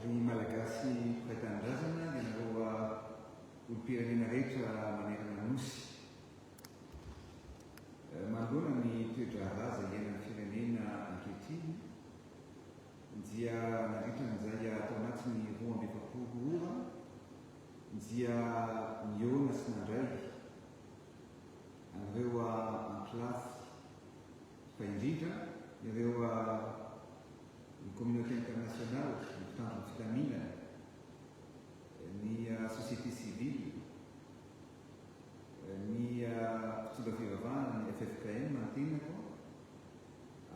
Ry Malagasy mpiray tanindrazana, ianareo olom-pirenena rehetra manerana ny Nosy. Manoloana ny toe-draharaha izay iainan'ny firenena ankehitriny dia nandritra an'izay tao anatin'ny 42 ora dia nihaona sy nandray an'ireo ankolafy fa indrindra ireo ny communauté internationale, ny mpitandro ny filaminana, ny société civile, ny mpitondra fivavahana, ny ffkm ny tenako,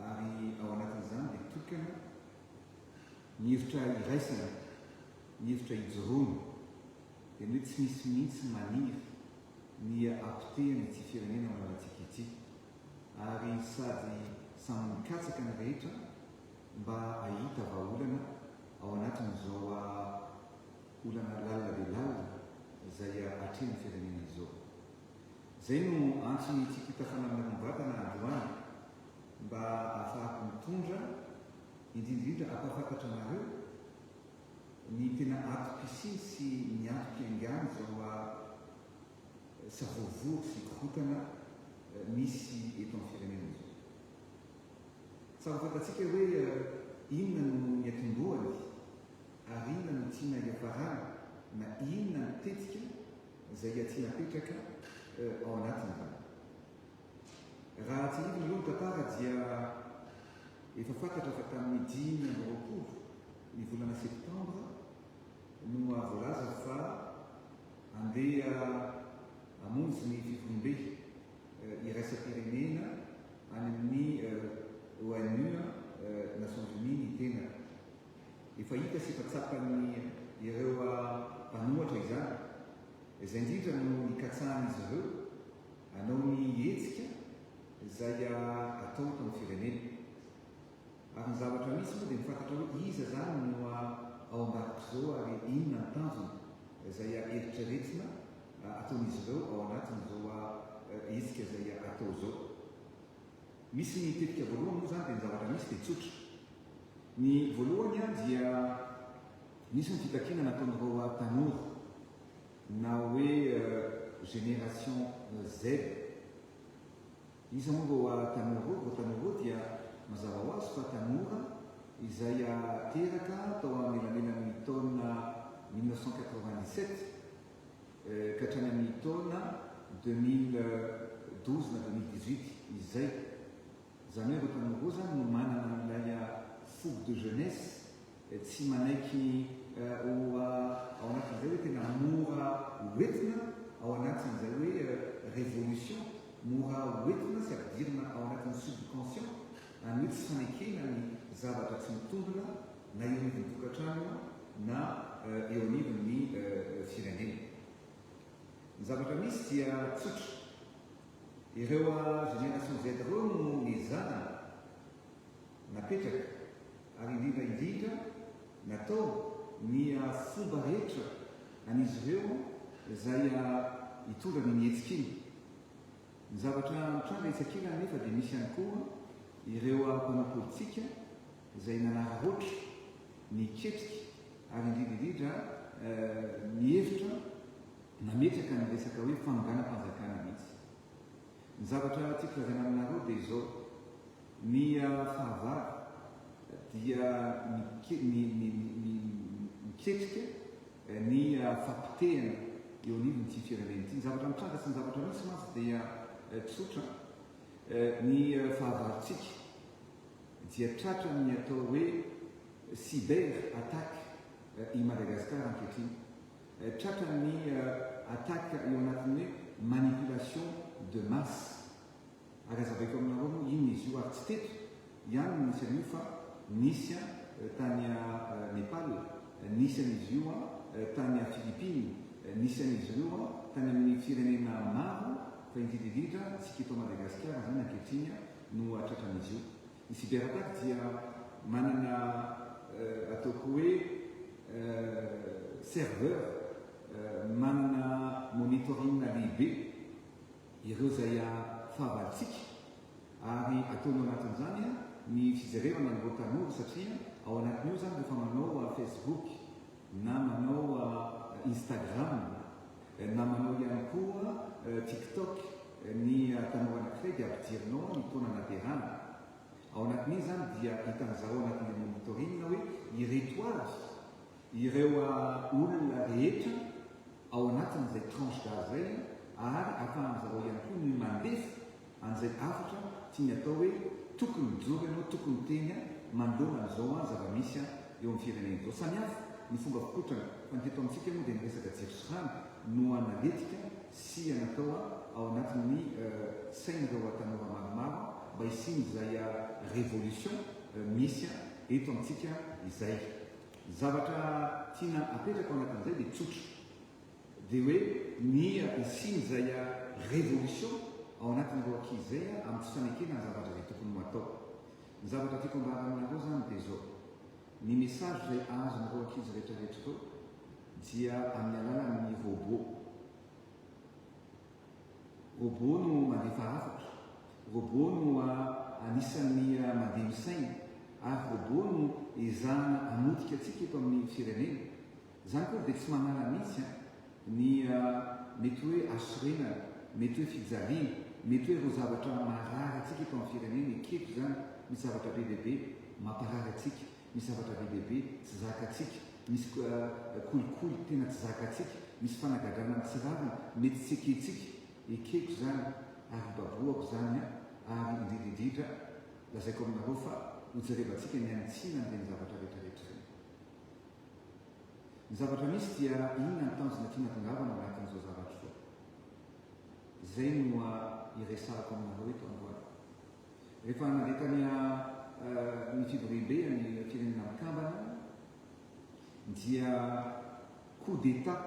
ary ao anatin'izany dia tokana ny hevitra iraisana, ny hevitra ijoroana, dia ny hoe tsy misy mihitsy maniry ny hapotehana ity firenena malalantsika ity, ary sady samy mikatsaka ny rehetra mba hahita vahaolana ao anatin'izao olana lalina dia lalina izay atrehin'ny firenena izao. Izay no antson'ny Tsikitafana Miarom-batana androany mba ahafahako mitondra, indrindra indrindra hampahafantatra anareo ny tena antom-pisiany sy ny antom-piaingan'izao savorovoro sy korontana misy eto amin'ny firenena izao. Tsara ho fantatsika hoe inona no niatombohany ary inona no tiana hiafarana na inona ny tetika izay tiana apetraka ao anatin'izany. Raha tsiahivina aloha ny tantara dia efa fantatra fa tamin'ny 25 ny volana septambra no voalaza fa andeha hamonjy ny fivoriambe iraisam-pirenena any amin'ny ONU, Nations Unies, ny tenako. Efa hita sy efa tsapan'ny ireo mpanohatra izany. Izay indrindra no nikatsahan'izy ireo hanao ny hetsika izay atao eto amin'ny firenena. Ary ny zavatra misy moa dia ny fantatra hoe iza izany no ao ambadik'izao ary inona ny tanjona izay eritreretina ataon'izy ireo ao anatin'izao hetsika izay atao izao. Misy ny tetika voalohany moa izany dia ny zavatra misy dia tsotra. Ny voalohany dia nisy ny fitakiana nataon'ireo tanora na hoe génération Z. Iza moa ireo tanora ireo? Ireo tanora ireo dia mazava ho azy fa tanora izay teraka tao anelanelan'ny taona 1997 ka hatrany amin'ny taona 2012 na 2018 izay. Izany hoe ireo tanora ireo izany no manana an'ilay fougue de jeunesse, tsy manaiky ho ao anatin'izay hoe tena mora hoentina ao anatin'izay hoe révolution, mora hoentina sy ampidirina ao anatin'ny subconscient, any hoe tsy fanekena ny zavatra tsy mitombina na eo anivon'ny tokantrano na eo anivon'ny firenena. Ny zavatra misy dia tsotra, ireo génération Z ireo no nezahana napetraka ary indrindra indrindra natao ny fomba rehetra an'izy ireo izay hitondra an'iny hetsika iny. Ny zavatra mitranga etsy ankilany anefa dia misy ihany koa ireo mpanao politika izay nanararaotra niketrika ary indrindra indrindra nihevitra nametraka ny resaka hoe fanonganam-panjakana mihitsy. Ny zavatra tiako lazaina aminareo dia izao, ny fahavalo dia miketrika ny fapotehana eo anivon'ity firenena ity. Ny zavatra mitranga sy ny zavatra misy mantsy dia tsotra, ny fahavalontsika dia tratran'ny atao hoe cyber attaque i Madagascar ankehitriny. Tratran'ny attaque eo anatin'ny hoe manipulation de masse. Ary azavaiko aminareo moa inona izy io ary tsy teto ihany no nisy an'io fa nisy tany Nepal, nisy an'izy io tany Philippines, nisy an'izy ireo tany amin'ny firenena maro fa indrindra indrindra isika eto Madagasikara izany ankehitriny no tratran'izy io. Ny cyberattaque dia manana ataoko hoe serveur manana monitoring lehibe ireo izay fahavalontsika ary ataony ao anatin'izany ny. fijerevana an'ireo tanora satria ao anatin'io izany rehefa manao Facebook na manao Instagram na manao ihany koa TikTok ny tanora anankiray dia ampidirinao ny taona naterahana. Ao anatin'iny izany dia hitan'izareo ao anatin'ilay monitoring hoe ireto avy ireo olona rehetra ao anatin'izay tranche d'âge izay ary ahafahan'izareo ihany koa ny mandefa an'izay hafatra tiany atao hoe tokony mijoro ianao, tokony miteny manoloana an'izao zava-misy eo amin'ny firenena izao. Samihafa ny fomba fikotrana fa ny teto amintsika moa dia ny resaka jiro sy rano no naletika sy natao ao anatin'ny sain'ireo tanora maromaro mba hisian'izay révolution misy eto amintsika izay. Ny zavatra tiana apetraka ao anatin'izay dia tsotra. Dia hoe ny hisian'izay révolution ao anatin'ireo ankizy izay amin'ny tsy fanekena ny zavatra izay tokony ho atao. Ny zavatra tiako ambara aminareo izany dia izao, ny message izay azon'ireo ankizy rehetra rehetra ireo dia amin'ny alalan'ny robot. Robot no mandefa hafatra, robot no anisan'ny mandeha misaina ary robot no ezahana hamotika antsika eto amin'ny firenena. Izany akory dia tsy manala mihitsy ny mety hoe hasorenana, mety hoe fijaliana, mety hoe ireo zavatra maharary antsika eto amin'ny firenena, ekeko izany, misy zavatra be dia be mamparary antsika, misy zavatra be dia be tsy zakantsika, misy kolikoly tena tsy zakantsika, misy fanagadrana amin'ny tsy rariny mety tsy ekentsika, ekeko izany ary ibabohako izany ary indrindra indrindra lazaiko aminareo fa hojerevantsika ny hanitsiana an'ireny zavatra rehetra rehetra ireny. Ny zavatra misy dia inona ny tanjona tiana tongavana ao anatin'izao zavatra izao? Izay no iresahako aminareo eto androany. Rehefa nandeha tany ny fivoriambe an'ny Firenena Mikambana dia coup d'Etat,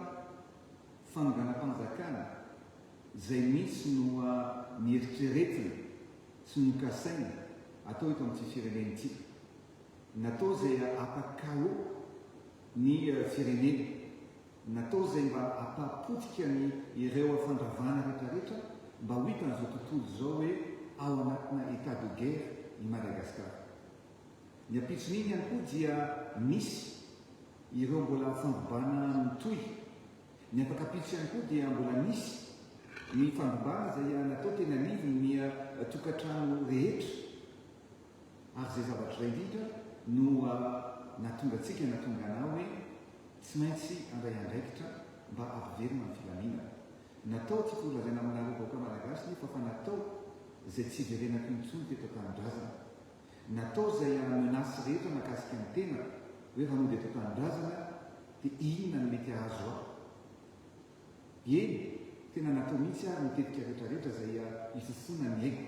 fanonganam-panjakana, izay mihitsy no nieritreretina sy nokasaina atao eto amin'ity firenena ity. Natao izay hampakao ny firenena. Natao izay mba hampahapotika ny ireo fandravana retraretra mba ho hitan'izao tontolo izao hoe ao anatina état de guerre i Madagascar. Ny ampitson'iny ihany koa dia nisy ireo mbola fandrobana mitohy. Ny afak'ampitso ihany koa dia mbola nisy ny fandrobana izay natao teny anivon'ny tokantrano rehetra. Ary izay zavatra izay indrindra no nahatonga antsika, nahatonga anah hoe tsy maintsy handray andraikitra mba hampiverina ny filaminana. Natao, tiako holazaina aminareo vahoaka Malagasy nefa fa natao izay tsy hiverenako intsony teto an-tanindrazana. Natao izay menace rehetra mahakasika ny tenako hoe raha mody eto an-tanindrazana dia inona no mety hahazo ahy. Eny, tena natao mihitsy ary ny tetika rehetra rehetra izay hifofoana ny aiko.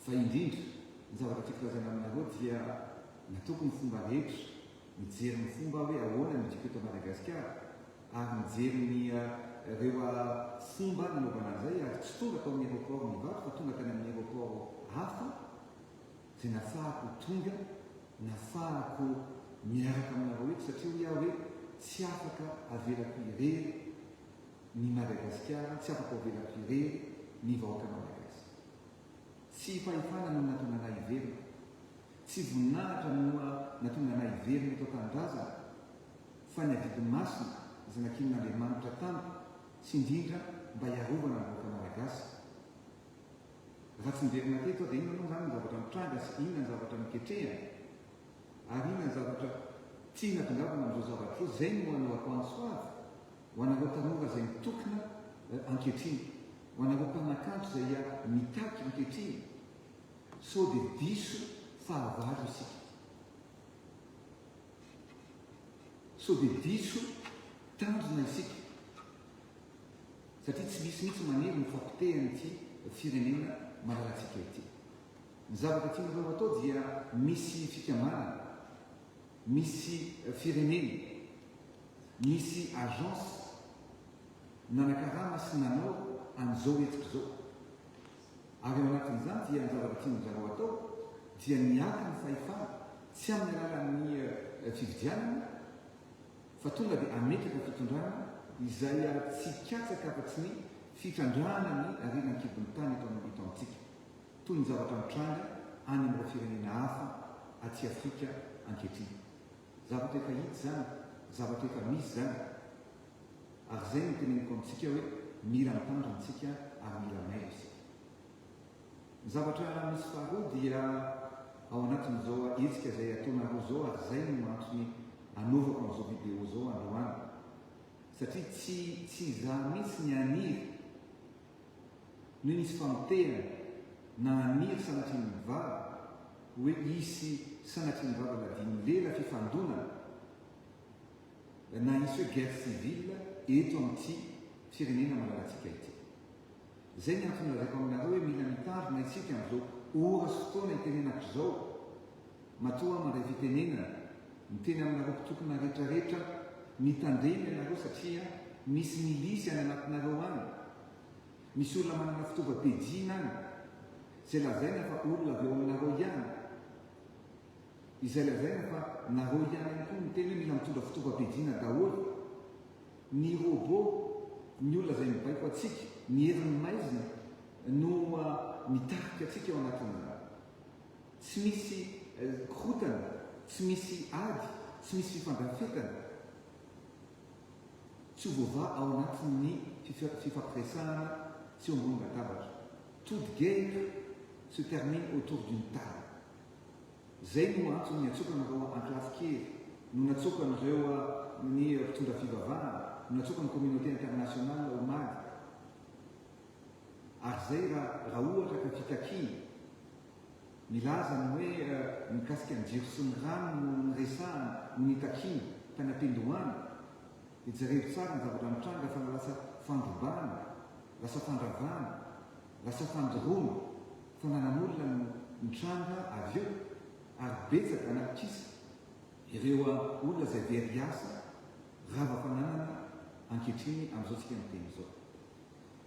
Fa indrindra, ny zavatra tiako lazaina aminareo dia nataoko ny fomba rehetra, mijery ny fomba aho hoe ahoana ny hodiako eto Madagasikara, ary mijery ny ireo fomba nanaovana an'izay ary tsy tonga tao amin'ny aéroport Ivato fa tonga tany amin'ny aéroport hafa izay nafahako tonga, nafahako miaraka aminareo eto satria hoy aho hoe tsy afaka avelako irery ny Madagasikara, tsy afaka ho avelako irery ny vahoaka Malagasy. Tsy fahefana no nahatonga anah hiverina. Tsy voninahitra no nahatonga anah hiverina eto an-tanindrazana fa ny adidy masina izay nankinin'Andriamanitra tamiko sy indrindra mba hiarovana ny vahoaka Malagasy. Raha tsy niverina teto aho dia inona moa izany ny zavatra nitranga sy inona ny zavatra niketrehana ary inona ny zavatra tiana tongavana amin'izao zavatra izao. Izay no hanaovako antso avo ho anareo tanora izay mitokona ankehitriny. Ho anareo mpanakanto izay mitaky ankehitriny, sao dia diso fahavalo isika. Sao dia diso tanjona isika. Satria tsy misy mihitsy maniry ny fahapotehan'ity firenena malalantsika ity. Ny zavatra tianareo atao dia misy fikambanana, misy firenena, misy agence, nanakarama sy nanao an'izao hetsika izao. Ary ao anatin'izany dia ny zavatra tian'ny zareo atao dia ny haka ny fahefana tsy amin'ny alalan'ny fifidianana fa tonga dia hametraka fitondrana izay tsy hikatsaka afa-tsy ny fitrandrahana ny harena an-kibon'ny tany eto eto amintsika toy ny zavatra mitranga any amin'ireo. aty Afrika ankehitriny. Zavatra efa hita izany, zavatra efa misy izany. Ary izay no teneniko amintsika hoe mila mitandrina isika ary mila mailo isika. Ny zavatra misy faharoa dia ao anatin'izao hetsika izay ataonareo izao ary izay no antony anaovako an'izao vidéo izao androany. Satria tsy tsy izaho mihitsy ny haniry ny hoe nisy famotehana na haniry sanatria ny vava hoe hisy sanatria ny vava ladian'ny lela fifandonana na hisy hoe guerre civile eto amin'ity firenena malalantsika ity. Izay ny antony lazaiko aminareo hoe mila mitandrina isika amin'izao ora sy fotoana itenenako izao. Matoa aho mandray fitenenana, miteny aminareo mpitokona retraretra aho, mitandrema ianareo satria misy milisy any anatinareo any, misy olona manana fitaovam-piadiana any, izay lazaina fa olona avy ao aminareo ihany, izay lazaina fa nareo ihany ihany koa miteny hoe mila mitondra fitaovam-piadiana daholo. Ny robot, ny olona izay mibaiko antsika, ny herin'ny maizina no mitarika antsika ao anatin'izany. Tsy misy korontana, tsy misy ady, tsy misy fifandrafetana. Tsy ho voavaha ao anatin'ny fifampiresahana sy eo ambony latabatra. Toute guerre se termine autour d'une table. Izay no antony niantsoako anareo ankolafin-kery, no natsoako an'ireo ny mpitondra fivavahana, no natsoako ny communauté internationale omaly. Ary izay raha raha ohatra ka fitakiana, milaza ny hoe mikasika ny jiro sy ny rano no niresahana, no nitakiana tany am-piandohana, dia jerevo tsara ny zavatra mitranga fa lasa fandrobana, lasa fandravana, Lasa fandoroana fananan'olona no mitranga avy eo ary betsaka an'alikisa ireo olona izay very asa, rava fananana ankehitriny amin'izao tsika miteny izao.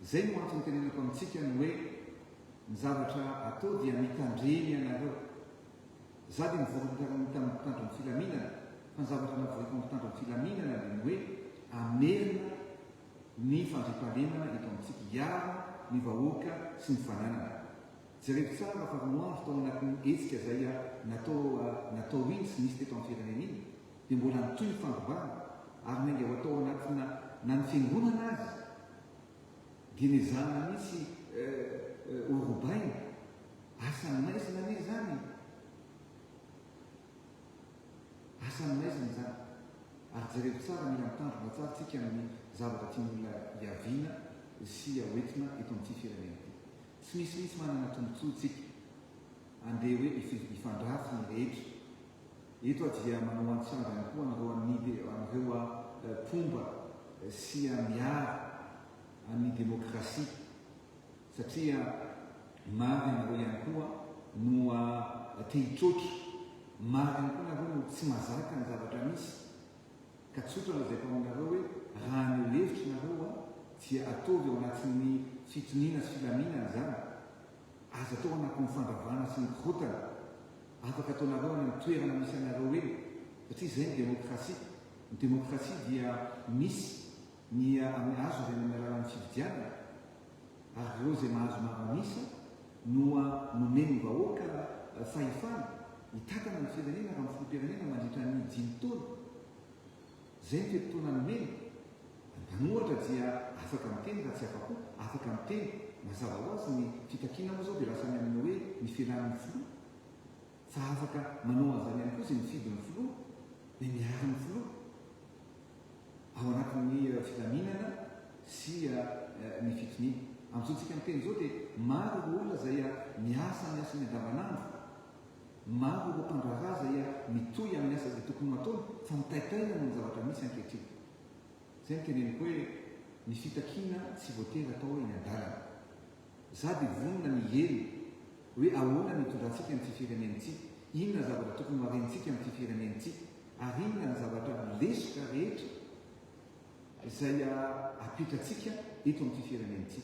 Izay no antony itenenako amintsika ny hoe ny zavatra atao dia mitandremy ianareo. Za dia mivory tamin'ny mpitandro ny filaminana fa ny zavatra navoriko amin'ny mpitandro ny filaminana dia ny hoe hamerina ny fandriampahalemana eto amintsika, hiaro ny vahoaka sy ny fananany. Jerevo tsara fa roa andro tao anatin'ny hetsika izay natao natao iny sy nisy teto amin'ny firenena iny dia mbola nitohy ny fandrobana ary nainga ho atao anatina na ny fiangonana aza dia nezahana mihitsy ho robaina. Asan'ny maizina anie izany e! Asan'ny maizina izany. Ary jerevo tsara, mila mitandrina tsara tsika amin'ny zavatra tian'olona hiaviana sy hoentina eto amin'ity firenena ity. Tsy misy mihitsy manana tombotsoa tsika andeha hoe hifandrafy ny rehetra. Eto aho dia manao antsiandro ihany koa an'ireo an'ny an'ireo mpomba sy miaro an'ny demokrasia satria maro ianareo ihany koa no te hitroatra, maro ihany koa nareo no tsy mazaka ny zavatra misy, ka tsotra lazaiko aminareo hoe raha haneho hevitra nareo dia ataovy ao anatin'ny fitoniana sy filaminana izany, aza atao anatin'ny fandravana sy ny korontana, afaka ataonareo any amin'ny toerana misy anareo eny, satria izay ny demokrasia, ny demokrasia dia misy ny azo avy any amin'ny alalan'ny fifidianana, ary ireo izay mahazo maro an'isa no nomen'ny vahoaka fahefana hitantana ny firenena raha ny filoham-pirenena mandritra ny dimy taona. Izay ny fe-potoana nomena. Ny mpanohatra dia afaka miteny raha tsy afa-po, afaka miteny. Mazava ho azy ny fitakiana moa izao dia lasa any amin'ny hoe ny fialan'ny filoha. Fa afaka manao an'izany ihany koa izay mifidy ny filoha, dia miaro ny filoha. Ao anatin'ny filaminana sy ny fitoniana. Amin'izao tsika miteny izao dia maro ireo olona izay miasa amin'ny asany andavanandro, maro ireo mpandraharaha izay mitohy amin'ny asa izay tokony ho ataony fa mitaitaina noho ny zavatra misy ankehitriny. Izay no teneniko hoe ny fitakiana tsy voatery atao eny an-dalana. Za dia vonona ny hiheno hoe ahoana ny hitondrantsika an'ity firenena ity, inona zavatra tokony ho harentsika amin'ity firenena ity, ary inona ny zavatra lesoka rehetra izay apetratsika eto amin'ity firenena ity.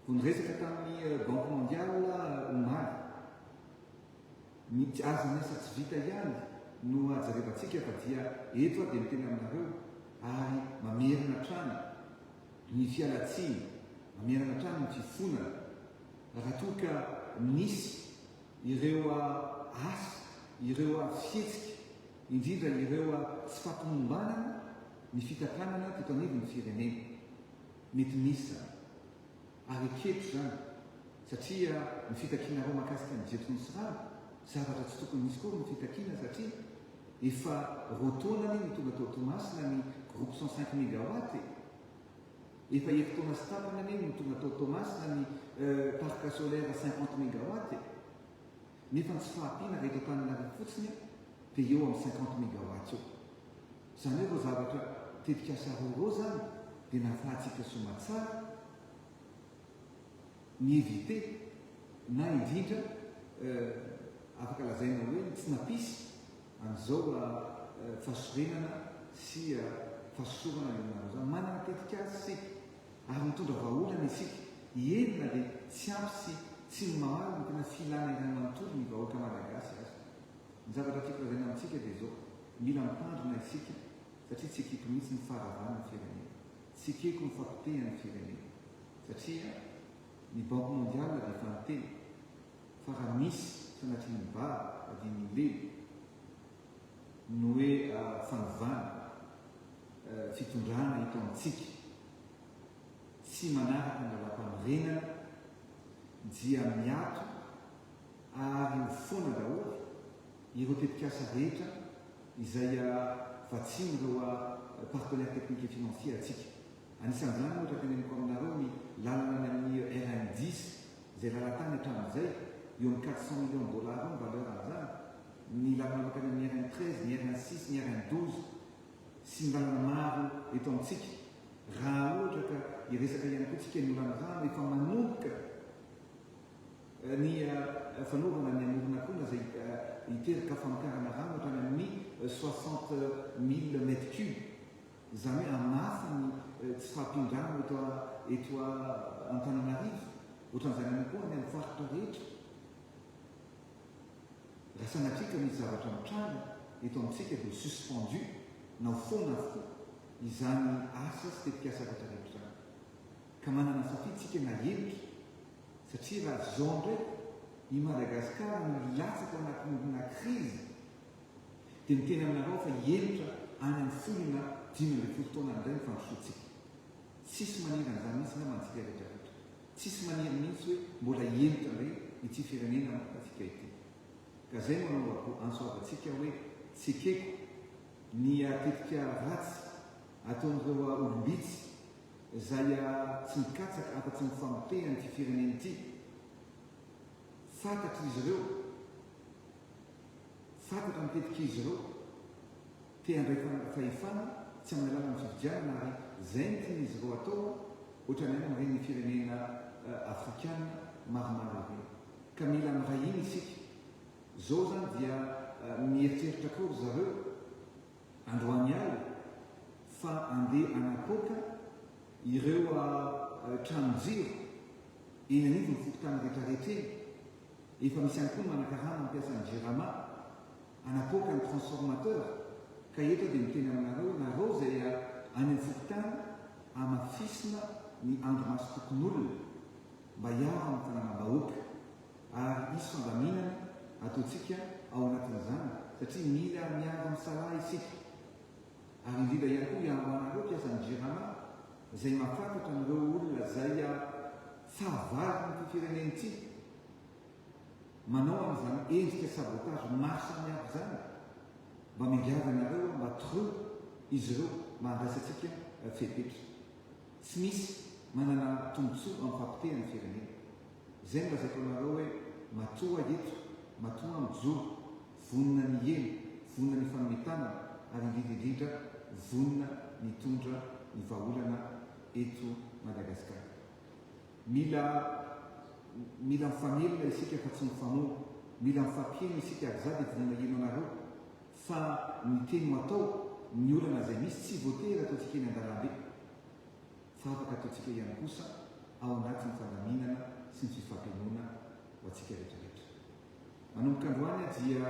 Vao niresaka tamin'ny Banque Mondiale omaly, ny aza ny asa tsy vita ihany no jerevantsika fa dia eto aho dia miteny aminareo ary mamerina hatrany ny fialantsiny, mamerina hatrany ny fifonana raha toa ka nisy ireo asa. ireo fihetsika, indrindra ireo tsy fahatomombanana ny fitantanana teto anivon'ny firenena. Mety misy izany. Ary ekeko izany, satria ny fitakianareo mahakasika ny jiro sy ny rano, zavatra tsy tokony hisy koa ny fitakiana satria efa roa taona anie no tonga tao Toamasina ny groupe 105 mégawatt e! Efa herintaona sy tapany anie no tonga tao Toamasina ny parc solaire 50 mégawatt e! Nefa ny tsy fahampiana raha eto Antananarivo fotsiny dia eo amin'ny 50 mégawatt eo. Izany hoe ireo zavatra tetikasa roa ireo izany dia nahafahantsika soamatsara ny éviter na indrindra afaka lazaina hoe tsy nampisy an'izao fahasorenana sy fahasosorana eo aminareo izany. Manana tetikasa isika ary mitondra vahaolana isika. Eny na dia tsy ampy sy tsy mamaly ny tena filana iray manontolo ny vahoaka malagasy aza. Ny zavatra tiako lazaina amintsika dia izao, mila mitandrina isika satria tsy ekeko mihitsy ny faharavan'ny firenena. Tsy ekeko ny fapotehan'ny firenena. Satria ny Banque mondiale dia efa niteny fa raha misy sanatria ny vava adin'ny lelo ny hoe fanovana fitondrana eto amintsika tsy manaraka ny lalampanorenana dia miato ary ho foana daholo ireo tetikasa rehetra izay vatsian'ireo partenaires techniques et financiers antsika. Anisan'izany ohatra teneniko aminareo ny lalana any amin'ny RN dix izay lalan-tany hatramin'izay, eo amin'ny 400 millions de dollars eo ny valeur an'izany, ny lalana mankany amin'ny RN 13, ny RN six, ny RN 12 sy ny lalana maro eto amintsika. Raha ohatra ka hiresaka ihany koa tsika ny olan'ny rano efa manomboka ny fanaovana ny amoron'Akona izay hiteraka famokarana rano hatrany amin'ny 60 000 mètres cubes. Izany hoe hamafy ny tsy fahampian-drano eto eto Antananarivo, ohatran'izany ihany koa any amin'ny faritra rehetra. Raha sanatria ka misy zavatra mitranga eto amintsika dia ho suspendu na ho foana avokoa izany asa sy tetikasa rehetra rehetra izany. Ka manana safidy isika na helotra satria raha izao indray i Madagasikara no hilatsaka ao anatin'ny crise, Dia miteny aminareo aho fa hihemotra any amin'ny folo na 15 taona indray ny fandrosoantsika. Tsisy maniry an'izany mihitsy angamba antsika rehetra rehetra. Tsisy maniry mihitsy hoe mbola hihemotra indray ity firenena antsika ity. Ka izay no anaovako antso avo antsika hoe tsy ekeko ny tetika ratsy ataon'ireo olom-bitsy izay tsy mikatsaka afa-tsy ny famotehan'ity firenena ity. Fantatr'izy ireo. Fantatra ny tetik'izy ireo, te handray fahefana tsy amin'ny alalan'ny fifidianana ary izay no tian'izy ireo atao ohatran'ny any amin'ireny firenena afrikana maromaro ireny. Ka mila miray hina isika. Izao izany dia mieritreritra koa ry zareo androany alina fa andeha hanapoaka ireo tranon-jiro eny anivon'ny fokontany rehetrarehetra eny. Efa misy ihany koa ny manakarama mampiasa ny Jirama hanapoaka ny transformateur ka eto aho dia miteny aminareo nareo izay any amin'ny fokontany hamafisina ny andrimasom-pokonolona mba hiaro amin'ny fananam-bahoaka ary hisy fandaminana ataontsika ao anatin'izany satria mila miara misalahy isika ary indrindra ihany koa hiaro anareo mpiasan'ny Jirama izay mahafantatra an'ireo olona izay fahavalon'ity firenena ity manao an'izany endrika sabotage maro samihafa izany, mba miangavy anareo aho mba toroy izy ireo mba handraisantsika fepetra. Tsy misy manana tombotsoa amin'ny fahapotehan'ny firenena. Izay no lazaiko anareo hoe matoa eto, matoa mijoro, vonona ny hihena, vonona ny hifanome tanana ary indrindra indrindra vonona ny hitondra ny vahaolana eto Madagasikara. Mila mila mifamelona isika fa tsy mifamono. Mila mifampiheno isika ary za dia vonona hiheno anareo fa ny teny ho atao, ny olana izay misy tsy voatery ataontsika eny an-dalambe fa afaka ataontsika ihany kosa ao anatin'ny fandaminana sy ny fifampihenoana ho antsika rehetra rehetra. Manomboka androany aho dia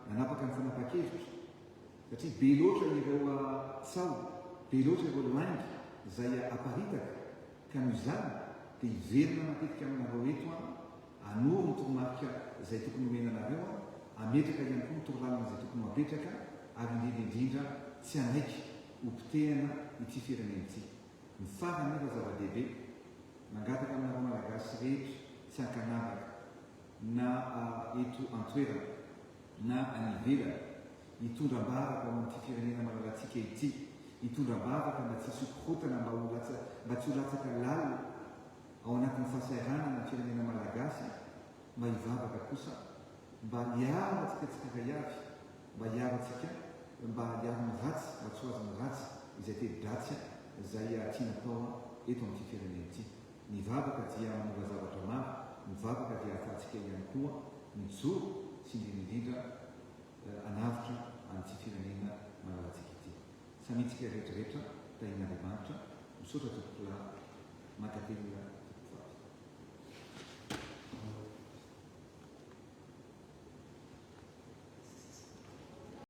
nanapaka ny fanapahan-kevitra satria be loatra ireo tsaho, be loatra ireo lainga izay aparitaka ka noho izany dia hiverina matetika aminareo eto aho hanoro ny toromarika izay tokony homena anareo aho. Hametraka ihany koa ny torolalana izay tokony ho apetraka ary indrindra indrindra tsy hanaiky ho potehana ity firenena ity. Ny farany nefa zava-dehibe, mangataka aminareo Malagasy rehetra tsy ankanavaka na eto an-toerana na any ivelany hitondra am-bavaka ho an'ity firenena malalantsika ity, hitondra am-bavaka mba tsy hisy korontana mba ho mba tsy ho latsaka lalina ao anatin'ny fahasahiranana ny firenena Malagasy, mba hivavaka kosa mba hiaro antsika tsirairay avy, mba hiaro antsika, mba hiaro ny ratsy, mba tsy ho azon'ny ratsy izay teti-dratsy izay tiana atao eto amin'ity firenena ity. Ny vavaka dia manova zavatra maro, ny vavaka dia ahafahantsika ihany koa mijoro sy indrindra indrindra hanavotra an'ity firenena malalantsika ity. Samia tsika rehetra rehetra tahian'Andriamanitra. Misaotra tompokolahy.